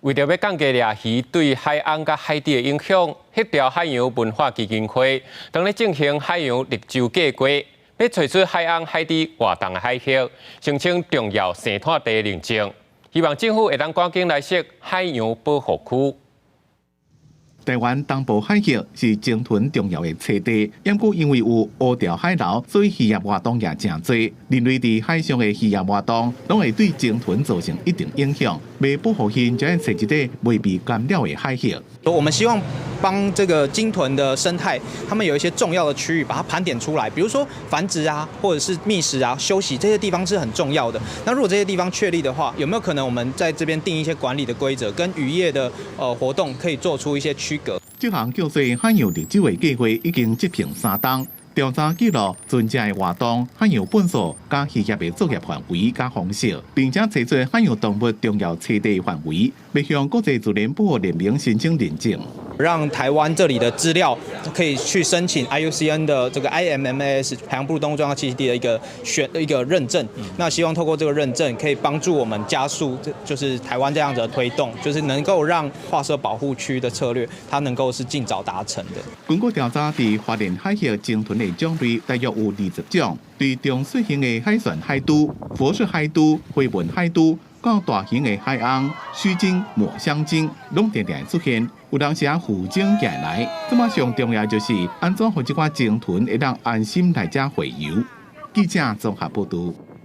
為著欲降低掠魚對海翁佮海底的影響，協調海洋文化基金會當咧進行海洋綠洲計畫，欲揣出海翁海底活動的海域，申請重要生態地認證，希望政府會當趕緊來設海洋保護區。台灣東部海域是鯨豚重要的棲地，毋過因為有烏條海流，所以漁業活動也誠濟。人類佇海上的漁業活動，攏會對鯨豚造成一定影響。欲保護𪜶，就愛揣一個袂被干擾的海域。我們希望幫這個鯨豚的生態，他們有一些重要的區域，把它盤點出來，比如說繁殖啊，或者是覓食啊、休息這些地方是很重要的。那如果這些地方確立的話，有沒有可能我們在這邊定一些管理的規則，跟漁業的活動可以做出一些區隔？這項叫做海洋綠洲的計劃已經執行3冬，調查記錄船隻的活動、海洋糞掃佮漁業的作業範圍佮方式，並且揣出海洋動物重要棲地範圍，欲向國際自然保護聯盟申請認證。讓台灣這裡的資料可以去申請 IUCN 的這個 IMMAS 海洋哺乳動物重要棲息地的一個選一個認證。那希望透過這個認證，可以幫助我們加速，就是台灣這樣子的推動，就是能夠讓劃設保護區的策略，它能夠是盡早達成的。根據調查，佇花蓮海域鯨豚的種類大約有20種，對中細型的海旋海豬、佛氏海豬、灰紋海豬，到大型的海翁、鬚鯨、抹香鯨，攏定定會出現。有當時啊，浮鯨過來，這馬上重要就是按怎予這寡鯨豚會當安心來遮洄游。記者綜合報導。